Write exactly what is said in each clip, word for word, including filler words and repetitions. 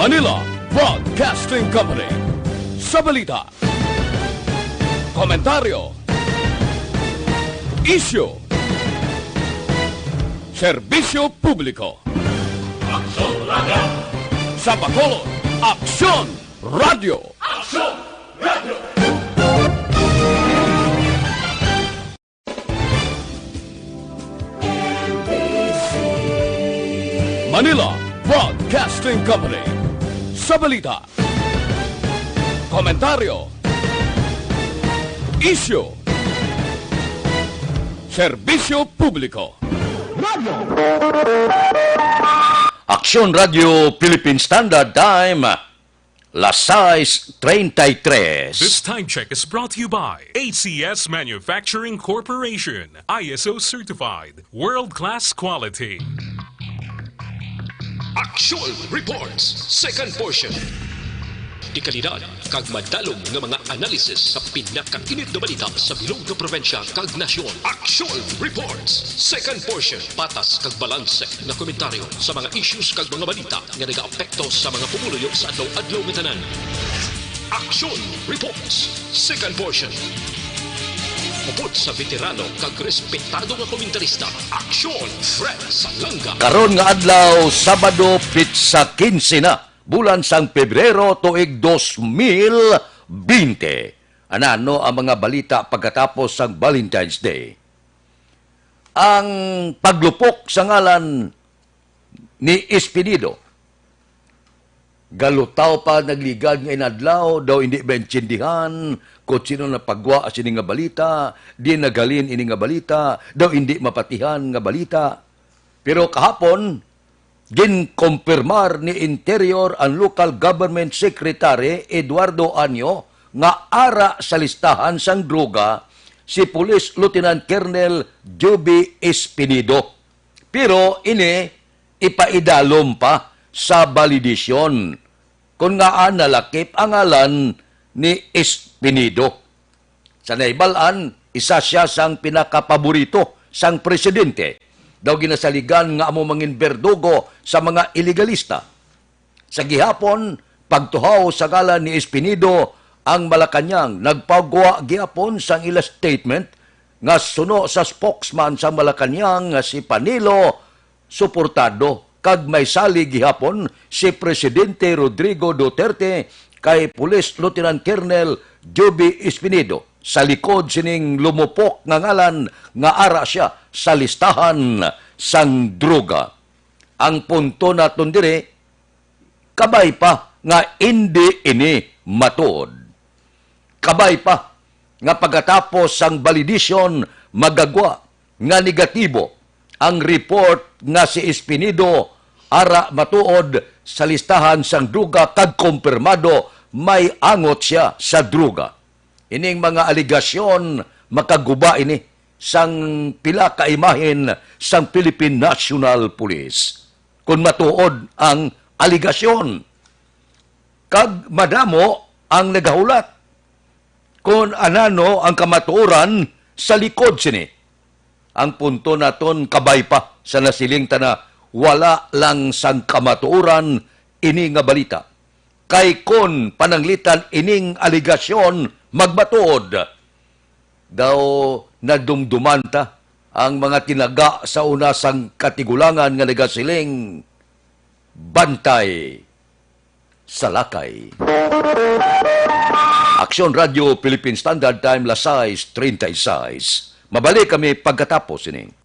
Manila Broadcasting Company. Sa balita, komentaryo, isyu, serbisyo publiko. Aksyon Radio. Sa Bacolod, Aksyon Radio. Aksyon Radio. Manila Broadcasting Company. Sa balita, komentaryo, isyu, serbisyo publiko. Aksyon Radio Philippine Standard Time, las sais treinta y tres. This time check is brought to you by A C S Manufacturing Corporation, I S O certified, world-class quality. Action Reports, second portion. Dekalidad kag madalom nga mga analysis sa pinakainit nga balita sa bilog nga probinsya kag nasyon. Action Reports, second portion. Patas kag balanse nga komentaryo sa mga issues kag mga balita nga nagaapekto sa mga pumuluyo sa adlaw-adlaw nga tanan. Action Reports, second portion. Upod sa veterano kag respetado nga komentarista, Action Fred Salanga. Karon nga adlaw, Sabado, pitsa quince na, bulan sang Pebrero, tuig dos mil binte. Anano ang mga balita pagkatapos sang Valentine's Day? Ang paglupok sa ngalan ni Espinido. Galutaw pa nagligad nga inadlaw, daw hindi maintindihan kung sino napagwa sini nga balita, di naghalin ini nga balita, daw hindi mapatihan nga balita. Pero kahapon, ginkompirmar ni Interior and Local Government Secretary Eduardo Anyo nga ara sa listahan sang droga si Police Lieutenant Colonel Joby Espinido. Pero ini ipaidalom pa sa validation kon ngaa nalakip ang ngalan ni Espinido. Sa nahibal-an, isa sia sang pinakapaborito sang presidente. Daw ginasaligan nga amo mangin berdugo sa mga ilegalista. Sa gihapon, pagtuhaw sa ngalan ni Espinido, ang Malacañang nagpagwa gihapon sang ila statement nga suno sa spokesman sa Malacañang nga si Panilo, suportado kag may salig gihapon si Presidente Rodrigo Duterte kay Police Lieutenant Colonel Joby Espinido sa likod sining lumupok nga ngalan nga ara sia sa listahan sang droga. Ang punto naton diri, kabay pa nga indi ini matuod. Kabay pa nga pagkatapos sang validation, magagwa nga negatibo ang report nga si Espinido ara matuod sa listahan sang droga kag kompirmado may angot sia sa droga. Ining mga alegasyon makaguba ini sang pila ka imahen sang Philippine National Police, kon matuod ang alegasyon. Kag madamo ang nagahulat kon anano ang kamatuoran sa likod sini. Ang punto naton, kabay pa sa nasiling ta na wala lang sang kamatuoran ini nga balita. Kay kon pananglitan ining alegasyon magmatuod, daw nadumduman ta ang mga tinaga sa una sang katigulangan nga nagasiling, "Bantay sa lakay." Aksyon Radio Philippine Standard Time, las sais treinta y seis. Mabalik kami pagkatapos ini.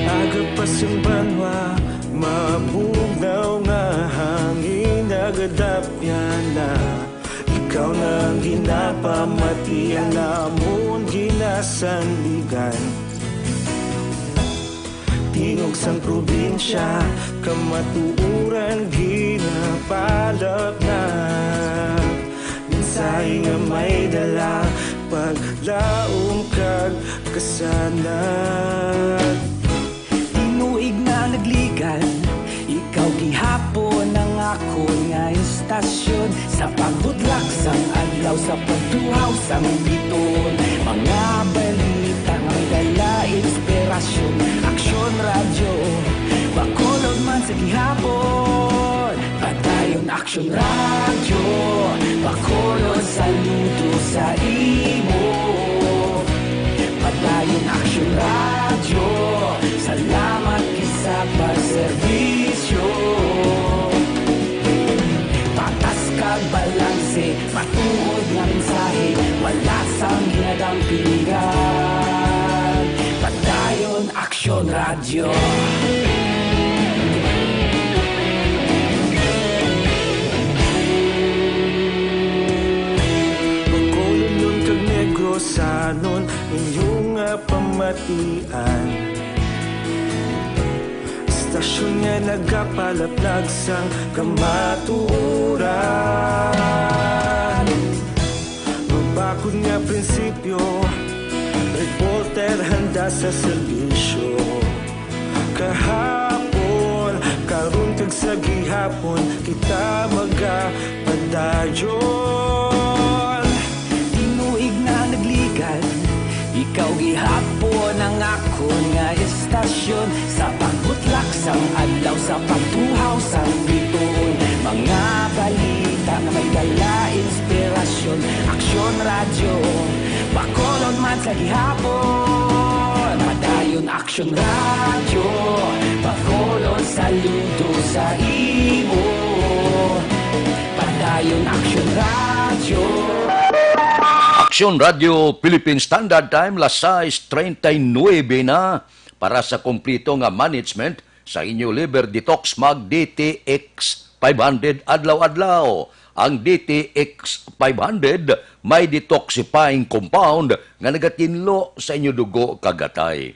Aga pa sing banwa, mabugnaw nga hangin, nagadapyan na. Ikaw na ang ginapamati, ang amon ginasandigan. Tingog sang probinsya, kamatuoran ginapalapnap. Mensahe nga may dala, paglaom kag kasanag. Tinuig na nagligan, ikaw gihapon ang akon nga istasyon. Sa pagbudlak sang adlaw, sa pagtuhaw sang biton, mga balita nga may dala inspirasyon. Aksyon Radyo, Bacolod man sa gihapon. Padayon Aksyon Radyo, Bacolod, saludo sa imo. Padayon Aksyon Radyo, salamat kisa pagserbisyo. Patas kag balanse, matuod nga mensahe, wala sang ginadampingan. Padayon Aksyon Radyo. Bacolodnon kag Negrosanon, inyo nga pamatian. Istasyon nga nagapalaplag sang kamatuoran. Mabakod nga prinsipyo, reporter handa sa serbisyo. Kahapon, karon kag sa gihapon, kita magapadayon. Tinuig na nagligan, ikaw gihapon ang akon nga istasyon. Sa pagbutlak sang adlaw, sa pagtuhaw sang bituon, mga balita nga may dala inspirasyon. Aksyon Radyo, Bacolod man sa gihapon. Padayon Aksyon Radyo, Bacolod, saludo sa imo. Padayon Aksyon Radyo. Aksyon Radyo Philippine Standard Time, las sais treinta y nuebe na. Para sa kompleto nga management sa inyo liver detox, mag D T X five hundred adlaw-adlaw. Ang D T X five hundred may detoxifying compound nga nagatinlo sa inyo dugo kag atay.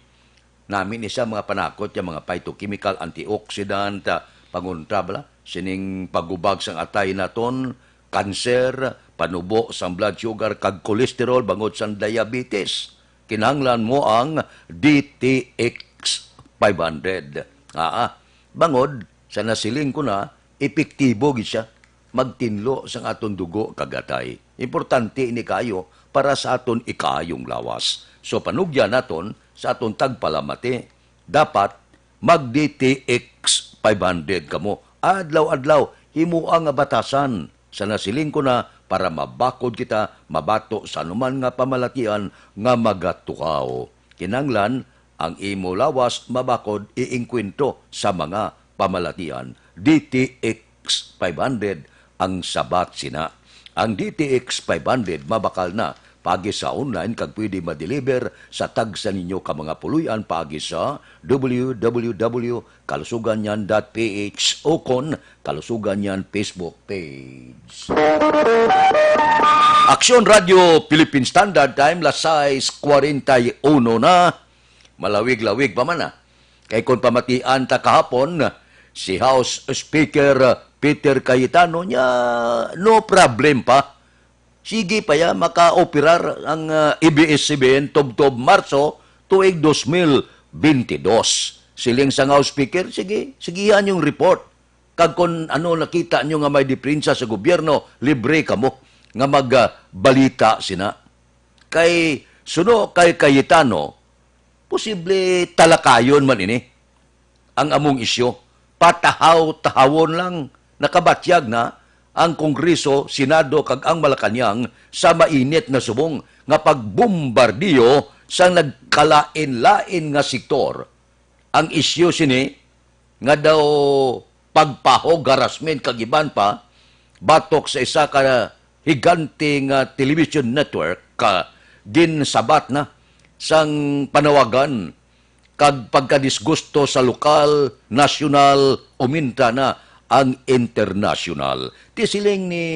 Nami ni sa mga panakot nga mga phytochemical, antioxidant, ah, pangontra bala sining pagubag sang atay naton, kanser, panubo sang blood sugar kag cholesterol bangod sang diabetes. Kinahanglan mo ang D T X five hundred. Aa, bangod sa nasiling ko na, epektibo gid siya magtinlo sang aton dugo kag atay. Importante ini kaayo para sa aton ikaayong lawas. So, panugyan naton sa aton tagpalamati, dapat mag D T X five hundred kamo adlaw-adlaw. Himoa nga batasan sa nasiling ko na para mabakod kita mabato sa anuman nga pamalatian nga magatuhaw. Kinahanglan ang imo lawas mabakod iengkwentro sa mga pamalatian. D T X five hundred ang sabat sina. Ang D T X five hundred mabakal na paagi sa online kag pwede ma-deliver sa tagsa ninyo ka mga puloy-an paagi sa W W W kalusugan niyan dot P H o kon Kalusugan Niyan Facebook page. Aksyon Radyo Philippine Standard Time, las sais cuarenta y uno na. Malawig-lawig pa man, ah. Kay kon pamatian ta kahapon, si House Speaker Peter Cayetano niya, no problem pa. Sige pa ya, makaoperar ang, ah, A B S C B N tubtob Marso tuig dos mil bentidós. Siling sang House Speaker, sige, sigihan yung report. Kag kon ano nakita nyo nga may dipensa sa gobyerno, libre kamo nga magbalita sina. Kay suno kay Cayetano, posible talakayon man ini ang among isyu. Patahaw-tahawon lang, nakabatyag na ang Kongreso, Senado, kag ang Malacañang sa mainit nga subong nga pagbombardiyo sa nagkalain-lain nga sektor. Ang isyu sini nga daw pagpahog, harassment, kag iban pa, batok sa isa ka higante nga television network, ka ginsabat na sang panawagan kag pagkadisgusto sa lokal, nasyonal, uminta na ang internasyonal. Ti siling ni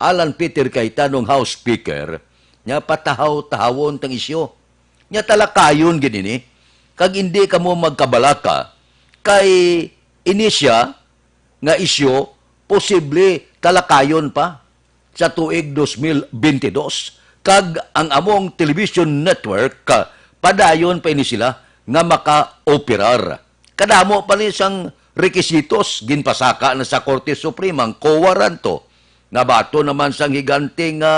Alan Peter Cayetano, ang House Speaker, nga patahaw-tahawon tang isyu. Nya talakayon gid ini. Kag hindi kamo magkabalaka, kay ini sia nga isyu posible talakayon pa sa tuig dos mil bente dos, kag ang among television network, ah, padayon pa ini sila nga makaoperar. Kadamo pa ni sang rekisitos, ginpasaka na sa Korte Suprema ang COA ranto, nga bato naman sang higante nga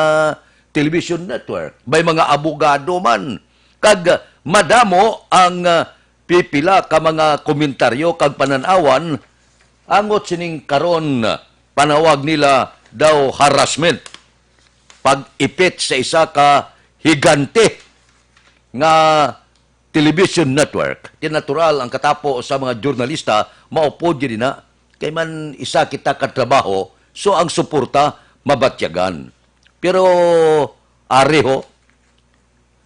television network. May mga abogado man, kag madamo ang, ah, pipila ka mga komentaryo kag panan-awan angot sining karon, panawag nila daw harassment, pag-ipit sa isa ka higante nga television network. Di natural ang katapo sa mga jurnalista maupod gid na kay man isa kita ka trabaho, so ang suporta mabatyagan. Pero ari ho,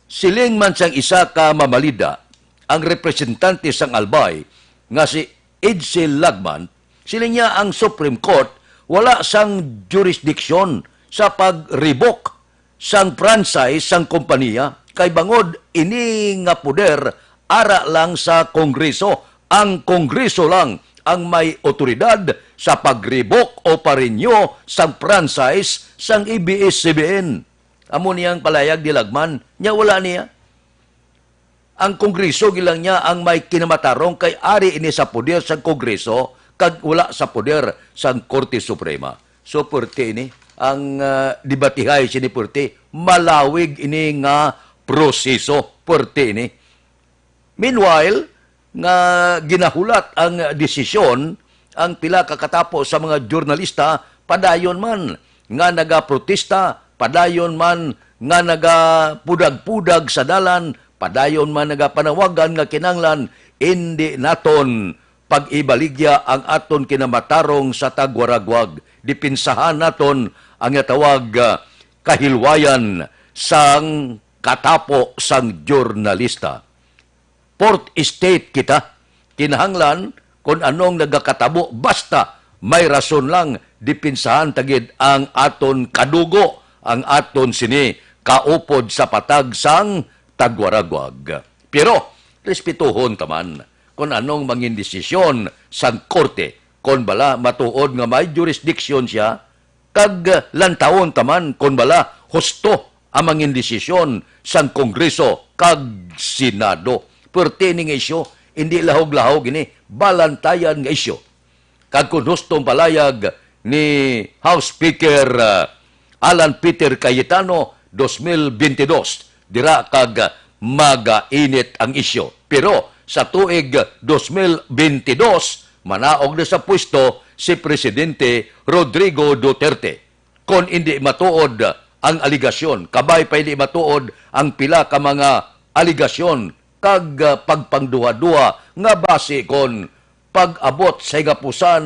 siling man sang isa ka mamalida, ang representante sang Albay nga si Edsel Lagman, siling niya ang Supreme Court wala sang jurisdiction sa pag-revoke sang franchise sang kompanya, kay bangod ini nga poder ara lang sa Kongreso. Ang Kongreso lang ang may otoridad sa pag-revoke o pa-renew sang franchise sang A B S C B N. Amo niyang palayag ni Lagman, nya wala niya. Ang Kongreso gilang niya ang may kinamatarong kay ari ini sa poder sang Kongreso kag wala sa poder sang Korte Suprema. So, pwerte ini ang, ah, debatihay sini pwerte. Malawig ini nga proseso. Pwerte ini. Meanwhile, nga ginahulat ang desisyon, ang pila ka katapo sa mga jurnalista padayon man nga nagaprotesta, padayon man nga nagapudag-pudag sa dalan, padayon man nagapanawagan nga kinahanglan indi naton pag-ibaligya ang aton kinamatarong sa tagwaragwag. Dipinsahan naton ang natawag, ah, kahilwayan sang katapo sang jurnalista. Fourth estate kita. Kinahanglan kon anong nagakatabo, basta may rason lang, dipinsahan ta gid ang aton kadugo, ang aton sini kaupod sa patag sang tagwaragwag. Pero respetuhon ta man kon anong mangin desisyon sang korte, kon bala matuod nga may jurisdiction siya, kag lantawon ta man kon bala husto ang mangin desisyon sang Kongreso kag Senado. Pwerte ini nga isyu, indi lahog-lahog ini, balantayan nga isyu. Kag kon hustong palayag ni House Speaker, ah, Alan Peter Cayetano, dos mil bente dos, dira kag magainit ang isyu. Pero sa tuig dos mil bente dos, manaog na sa pwesto si Presidente Rodrigo Duterte. Kon indi matuod ang aligasyon, kabay pa indi matuod ang pila ka mga aligasyon kag, ah, pagpangduha-duha nga basi kon pag-abot sa higapusan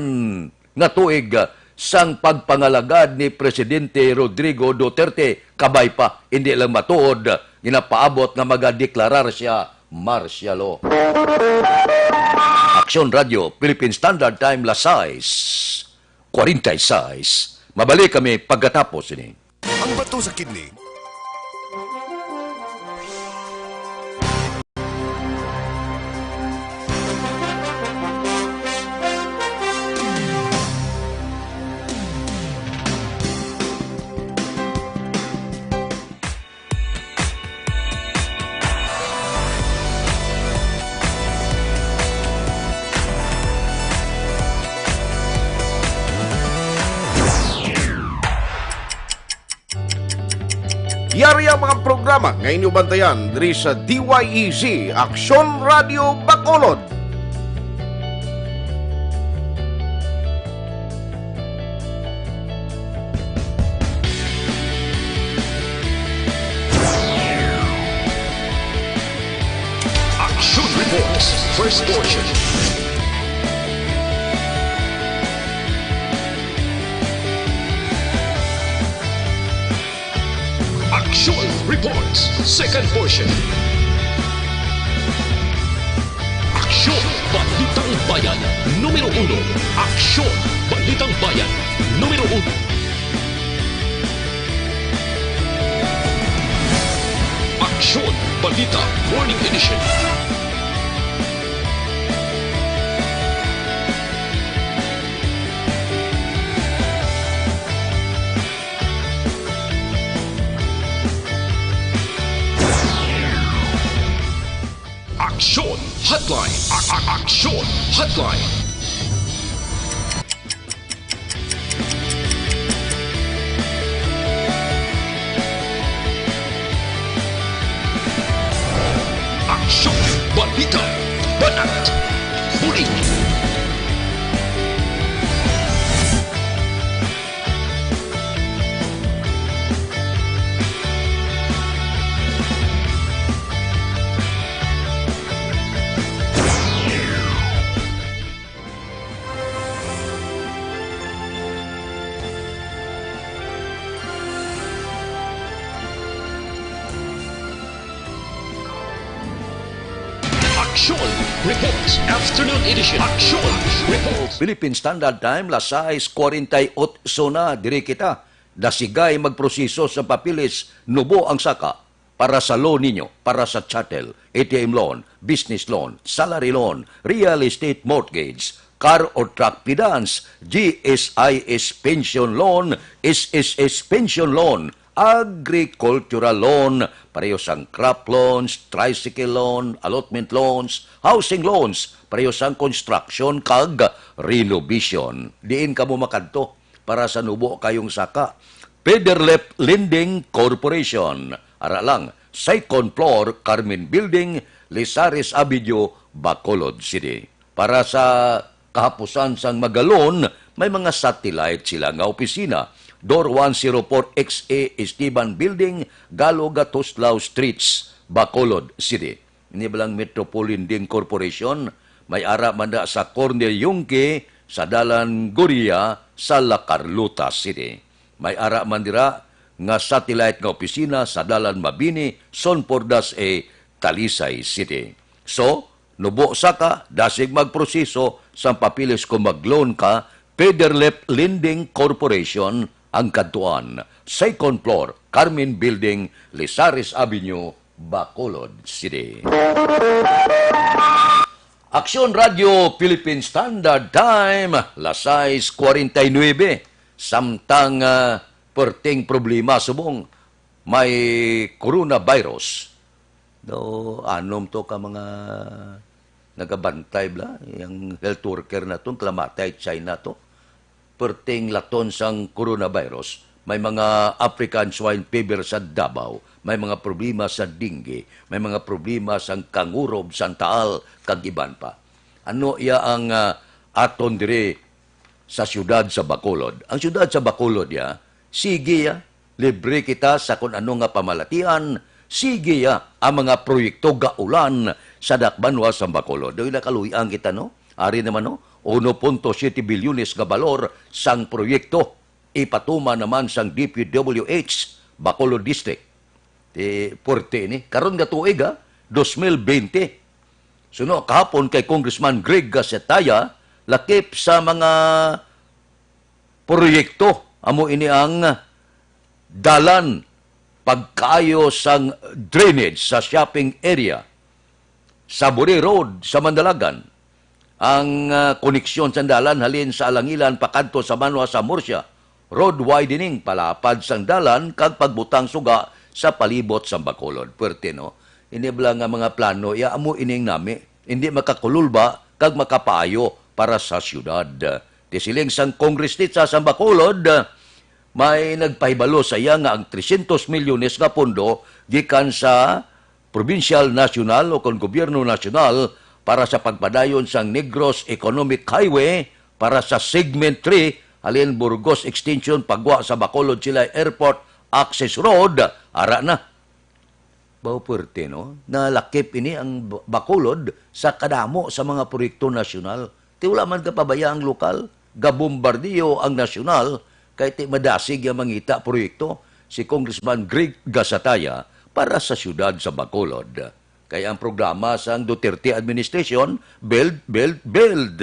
nga tuig sang pagpangalagad ni Presidente Rodrigo Duterte, kabay pa, indi lang matuod, ginapaabot nga magadeklarar sia martial law. Aksyon Radyo, Philippine Standard Time, las sais cuarenta y seis. Mabalik kami pagkatapos ini. Ang bato sa kidney. Yari ang mga programa nga inyo bantayan diri sa D Y E Z, Aksyon Radio Bacolod. Action Reports, first portion. Action Reports, second portion. Aksyon, Balitang Bayan, numero uno. Aksyon, Balitang Bayan, numero uno. Aksyon, Balita, Morning Edition. Hotline. A- a- Aksyon Hotline. Aksyon. Balita. Banat. Huli. Aksyon Reports, Afternoon Edition. Aksyon Reports. Philippine Standard Time, las sais cuarenta y ocho na, diri kita. Dasigay magproseso sa papeles, nubo ang saka para sa loan ninyo, para sa chattel, A T M loan, business loan, salary loan, real estate mortgage, car or truck finance, G S I S pension loan, S S S pension loan, agricultural loan, pareho sang crop loans, tricycle loan, allotment loans, housing loans, pareho sang construction kag renovation. Diin kamo makadto para sa nubo kayong saka? Federlep Lending Corporation. Ara lang, second floor, Carmen Building, Lizares Avenue, Bacolod City. Para sa kahapusan sang mga loan, may mga satellite sila nga opisina. Door one zero four X A Esteban Building, Galo Gatuslao Streets, Bacolod City. Ini balang Metropol Lending Corporation, may ara man na sa Corner Yungque, sa Dalan Goria, sa La Carlota City. May ara man dira nga satellite nga opisina sa Dalan Mabini, Son Pordas A, Talisay City. So, nubo saka, dasig magproseso sang papeles kung mag-loan ka, Federlep Lending Corporation ang kadtuan, second floor, Carmen Building, Lizares Avenue, Bacolod City. Aksyon Radio Philippine Standard Time, las sais cuarenta y nueve. Samtang, ah, perting problema subong may coronavirus. No, anom to ka mga nagabantay bala, yung health worker naton, kalamatay China to. Perting laton sang coronavirus, may mga African swine fever sa Davao, may mga problema sa dengue, may mga problema sang kangurob, sang taal, kag iban pa. Ano iya ang, ah, aton diri sa siyudad sa Bacolod? Ang siyudad sa Bacolod, ya, sige, ya, libre kita sa kun ano nga pamalatian, sige, ya, ang mga proyekto gaulan sa dakbanwa sa Bacolod. Doy nakaluy-an kita, no? Ari naman, no? Uno punto siete bilyones nga balor sang proyekto ipatuman naman sang D P W H Bacolod District. Ti puwerte ini. Karon nga tuig, ha, dos mil bente. Suno kahapon kay Congressman Greg Gasataya, lakip sa mga proyekto, amo ini ang dalan, pagkaayo sang drainage sa shopping area, sa Buri Road sa Mandalagan, ang, ah, koneksyon sang dalan halin sa Alangilan pakadto sa Manwa sa Murcia, road widening, palapad sang dalan kag pagbutang suga sa palibot sang Bacolod. Puwerte, no? Ini bala nga mga plano, iya amo ining nami. Hindi makakululba kag makapaayo para sa siyudad. Ti siling sang Congress diri sa Bacolod, may nagpahibalo sa iya nga ang trescientos milyones nga pondo gikan sa provincial, national o kon gobyerno nasyonal para sa pagpadayon sang Negros Economic Highway para sa Segment three, halin Burgos Extension pagwa sa Bacolod Silay Airport Access Road, ara na. Baw puwerte, no? Nalakip ini ang Ba-, Bacolod sa kadamo sa mga proyekto nasyonal. Ti wala man ka pabaya ang lokal, gabombardiyo ang nasyonal, kay ti madasig ang mangita proyekto si Congressman Greg Gasataya para sa siyudad sa Bacolod. Kay ang programa sang Duterte administration, build, build, build.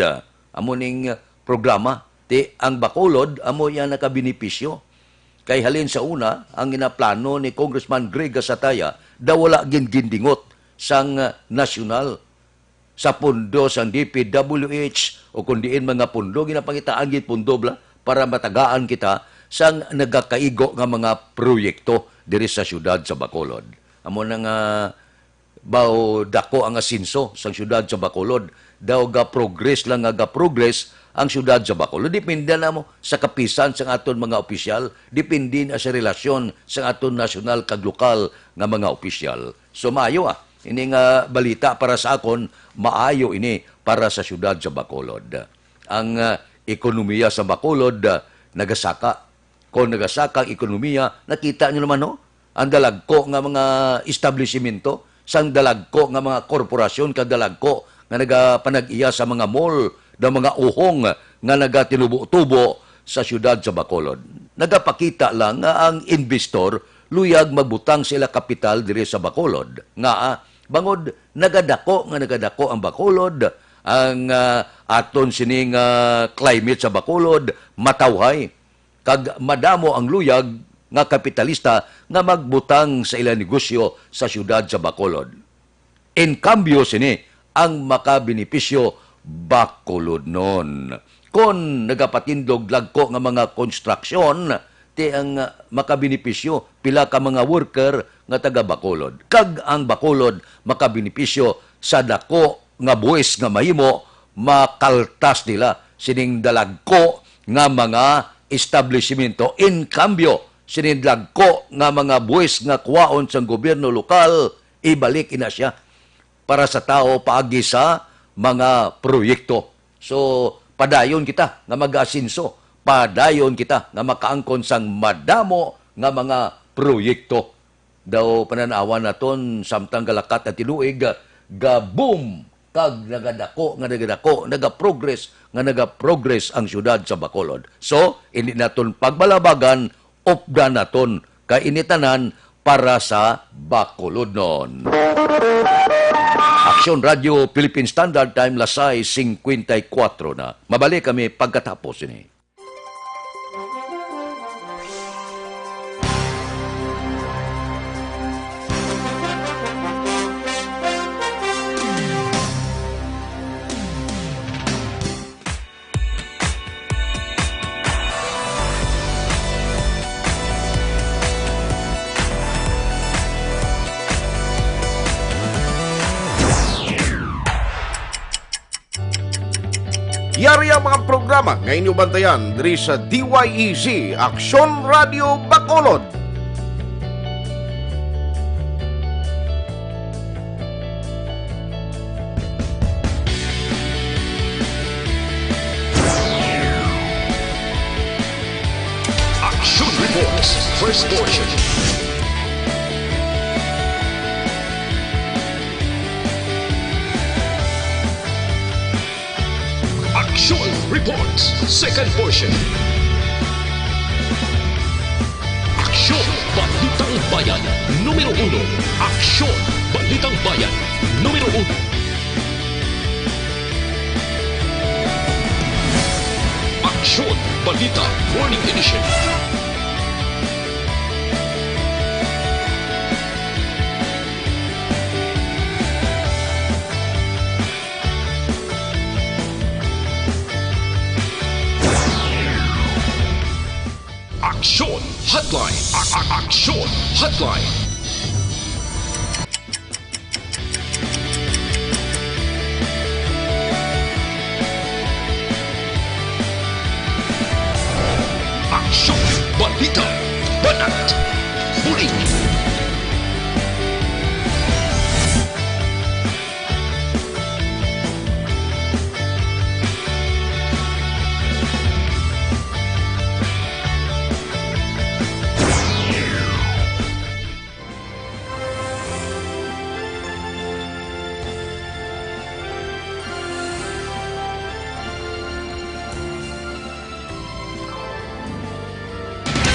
Amo ning programa, ti ang Bacolod amo iya nakabenepisyo. Kay halin sa una, ang ginaplano ni Congressman Greg Gasataya daw wala gin-, gindingot sang, ah, nasyonal sa pondo sang D P W H o kon diin mga pondo, ginapangitaan gid pondo bala para matagaan kita sang nagakaigo nga mga proyekto diri sa siyudad sa Bacolod. Amo na nga Baw dako ang asenso sang siyudad sa Bacolod. Daw ga-progress lang nga ga-progress ang siyudad sa Bacolod. Depende na mo sa kapisan sang aton mga opisyal. Depende na sa relasyon sang aton nasyonal kag lokal nga mga opisyal. So, maayo, ah. Ini nga balita para sa akon, maayo ini para sa siyudad sa Bacolod. Ang, ah, ekonomiya sa Bacolod, ah, nagasaka. Kon nagasaka ang ekonomiya, nakita niyo naman, no? Ang dalagko nga mga establishmento, sang dalagko nga mga korporasyon, kag dalagko nga nagapanag-iya sa mga mall, daw mga uhong nga nagatinubo-tubo sa siyudad sa Bacolod. Nagapakita lang nga ang investor luyag magbutang sa ila kapital diri sa Bacolod. Nga, ah, bangod nagadako nga nagadako ang Bacolod, ang, ah, aton sining, ah, climate sa Bacolod, matawhay. Kag madamo ang luyag nga kapitalista nga magbutang sa ila negosyo sa siyudad sa Bacolod. En kambyo sini, ang makabenepisyo Bacolodnon. Kon nagapatindog dagko nga mga konstruksyon, ti ang, ah, makabenepisyo pila ka mga worker nga taga Bacolod. Kag ang Bacolod makabenepisyo sa dako nga buhis nga mahimo, makaltas nila sining dalagko nga mga establishmento. En kambyo, sining dagko nga mga buhis nga kuwaon sang gobyerno lokal, ibalik ina siya para sa tawo paagi sa mga proyekto. So, padayon kita nga mag-asenso, padayon kita nga makaangkon sang madamo nga mga proyekto. Daw panan-awan naton, samtang galakat ang tinuig, ga-boom kag nagadako nga nagadako, naga-progress nga naga-progress ang siyudad sa Bacolod. So, hindi naton pagbalabagan, updan naton, kay ini tanan para sa Bacolodnon. Aksyon Radio, Philippine Standard Time, las sais singkwenta y kuwatro na. Mabalik kami pagkatapos ini. Yari ang mga programa nga inyo bantayan diri sa D Y E Z, Aksyon Radio Bacolod. Action Reports, first portion. Action Reports, second portion. Aksyon, Balitang Bayan, numero uno. Aksyon, Balitang Bayan, numero uno. Aksyon, Balita, Morning Edition. Aksyon Hotline. A- a- Aksyon Hotline. Aksyon, balita, banat, bulig.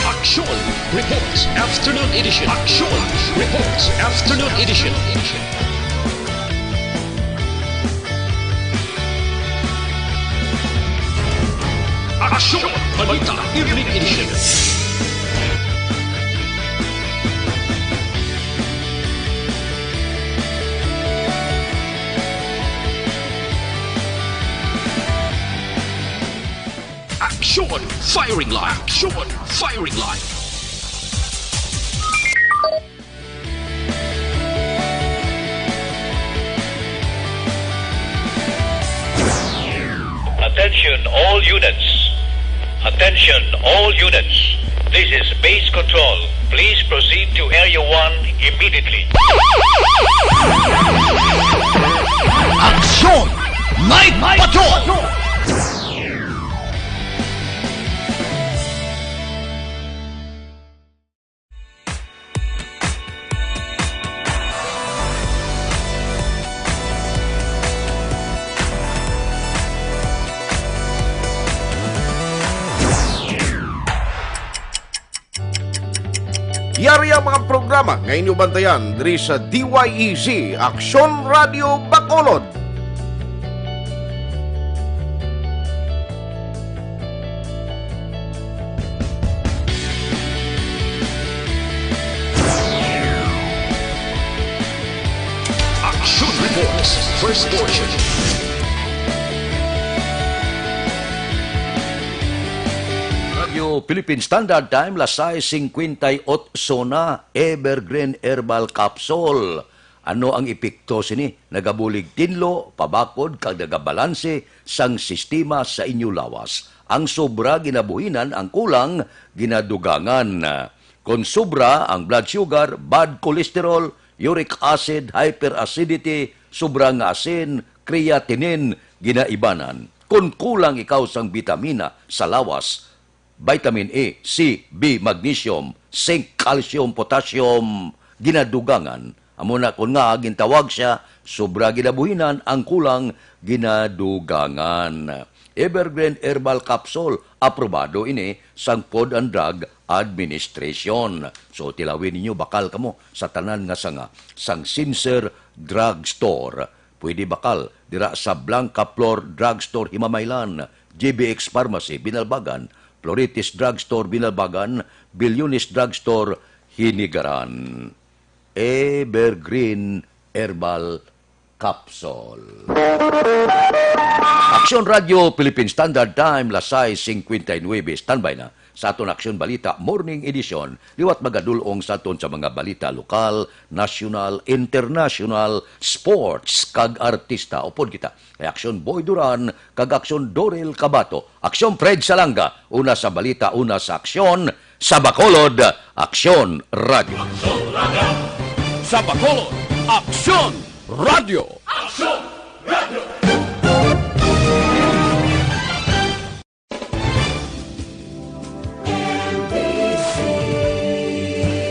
Aksyon Reports Afternoon Edition. Aksyon Reports Afternoon Edition. Aksyon Balita Evening Edition. Aksyon Firing Line. Aksyon Firing Line. All units. Attention, all units. This is base control. Please proceed to Area one immediately. Aksyon! Night Patrol! Yari ang mga programa nga inyo bantayan diri sa D Y E Z, Aksyon Radio Bacolod. Action Reports, first portion. Radyo Philippine Standard Time, las sais singkwenta y otso na, Evergreen Herbal Capsule. Ano ang epekto sini? Nagabulig tinlo, pabakod, kag nagabalanse sang sistema sa inyo lawas. Ang sobra ginabuhinan, ang kulang ginadugangan. Kon sobra ang blood sugar, bad cholesterol, uric acid, hyperacidity, sobra nga asin, creatinine, ginaibanan. Kon kulang ikaw sang bitamina sa lawas, vitamin A, C, B, magnesium, zinc, calcium, potassium, ginadugangan. Amo na kon nga gintawag sia, sobra ginabuhinan, ang kulang ginadugangan. Evergreen Herbal Capsule, aprobado ini sang Food and Drug Administration. So, tilawin ninyo, bakal kamo sa tanan nga sanga sang Sincere Drug Store. Pwede bakal dira sa Blanca Flor Drugstore, Himamaylan, G B X Pharmacy, Binalbagan, Floritis Drugstore, Binalbagan, Bilyones Drugstore, Hinigaran. Evergreen Herbal Capsule. Aksyon Radio Philippine Standard Time, las sais singkwenta y nuebe. Standby na sa aton Aksyon Balita Morning Edition. Liwat magadul-ong sa aton sa mga balita lokal, nasyonal, internasyonal, sports, kag artista. Upod kita kay Aksyon Boy Duran kag Aksyon Dorel Cabato. Aksyon Fred Salanga, una sa balita, una sa aksyon, sa Bacolod, Aksyon Radio. Sa Bacolod, Aksyon Radio.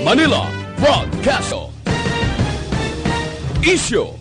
Manila Broadcast. Isyu